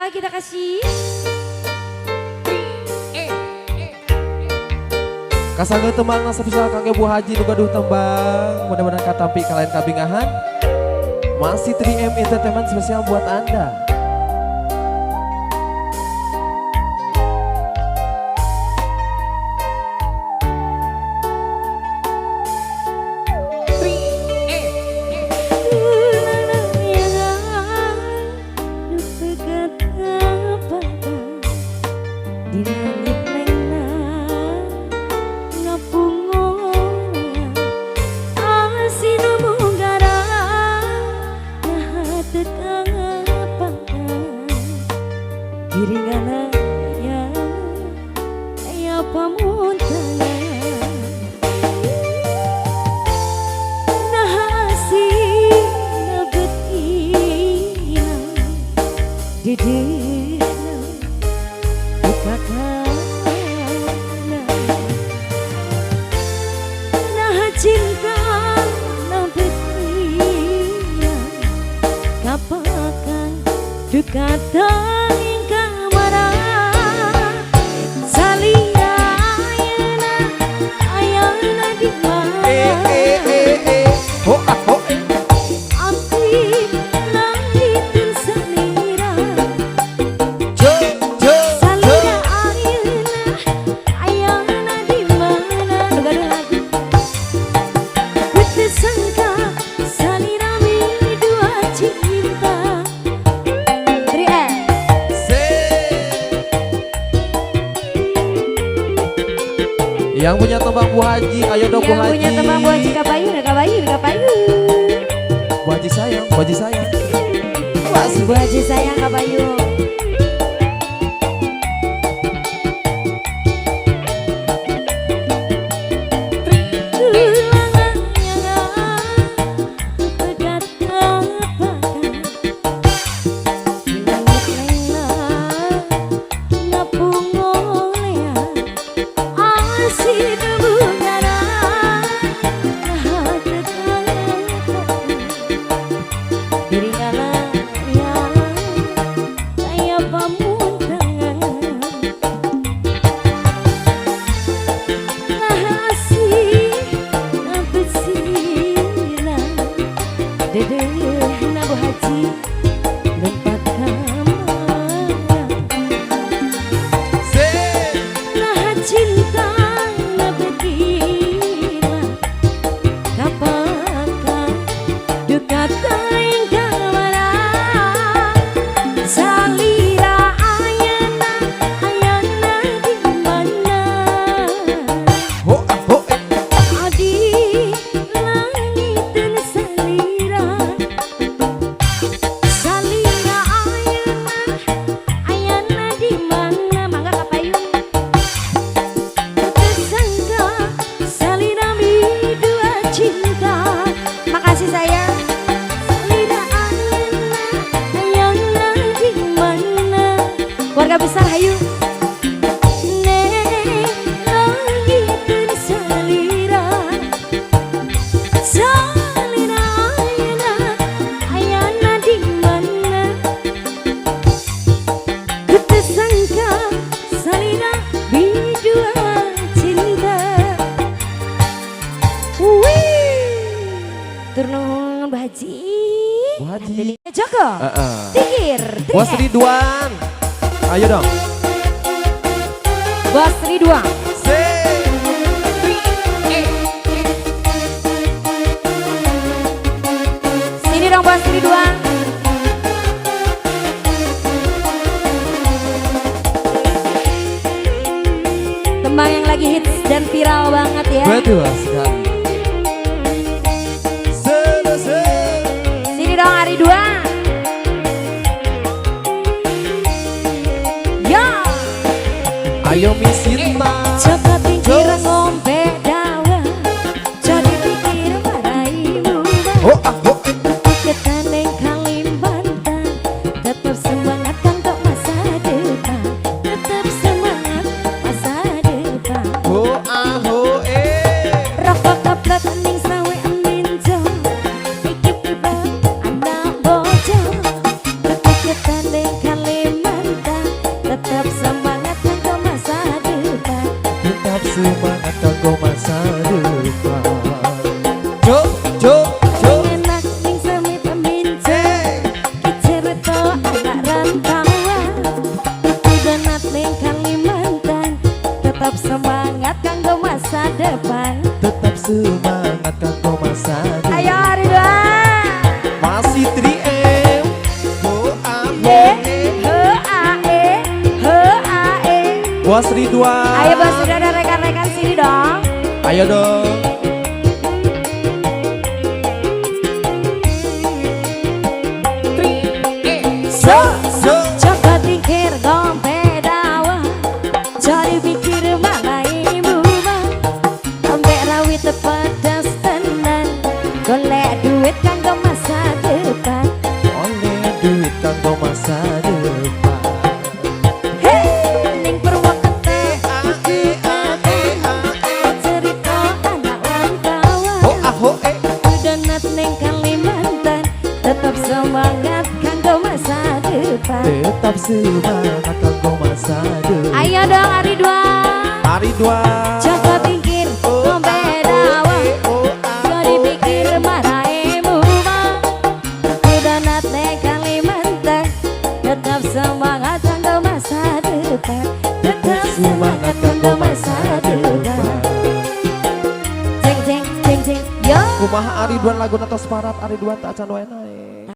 Kita kasih. Kasangga tembang spesial kangge Bu Haji nu gaduh tembang. Mudah-mudahan katampi kalian kabingahan. Masih 3M Entertainment spesial buat Anda. Cinta nabetia kapakan duka tanging kamara salira ayana ayana di mana Oh ah oh eh. Abdi langitun salira Jo jo. Salira ayana ayana di mana. Gaduh lagu sangka salira dua cinta. 3M. Yang punya tembang Bu Haji, ayo dong Bu Yang Haji. punya tembang Bu Haji kapayu, kapayu, kapayu. Bu Haji sayang, Bu Haji sayang. Bu Haji sayang kapayu. Keluarga besar hayu. Neng langitun salira salira ayana ayana di mana ku tersangka salira bidua cinta. Wih, turun Bu Haji. Bu Haji. Joko. Tingkir. Bos Ridwan. Ayo dong. Bos Ridwan. Sini dong Bos Ridwan. Tembang yang lagi hits dan viral banget ya. Betul sekali. Sini dong Ari Dua. Ya. Ayo Miss Sinta. Coba pinggir ngombe dawa. Jadi pikir maraimu. Oh ah oh. Ketaneng Kalimantan. Tetap semangat untuk masa depan. Tetap semangat masa depan. Oh ah oh eh. Rokok kaplek ning sawe ninja. Iki tiba anak bojo. Ketaneng Kalimantan. Semangat kanggo masa depan. Cuk, cuk, cuk. Enak ning semit mincen. Hey. Ki cerita anak rantauan. Tuku donat ning Kalimantan. Tetap semangat kanggo masa depan. Tetap semangat kanggo masa depan. Ayo, Ridwan. Masih 3M. Ho A E E. H A E H A E. Bos Ridwan. Ayo, Bos Ridwan dan rekan-rekan sini dong. Ayo dong. So, So. Joko tingkir ngombe dawa. Jari pikir malah ibu. Ambek rawit pedas tenan. Golek duit kanggo masa depan. Oleh duit kanggo masa depan. Hei, ning Purwokerto. A E A E A E. Cerita anak rantauan. Ho a ho e. Donat ning Kalimantan. Tetap semangat kanggo masa depan. Tetap semangat kanggo masa depan. Ayo dong, Aridwan. Aridwan. Joko tingkir ngombe dawa. Yo dipikir marahe muma. Donat ning Kalimantan. Tetap semangat kanggo masa depan. Tetap semangat kanggo masa depan. Jeng jeng jeng jeng yo. Kumaha Aridwan, lagu tos parat Aridwan tak acan wae nae.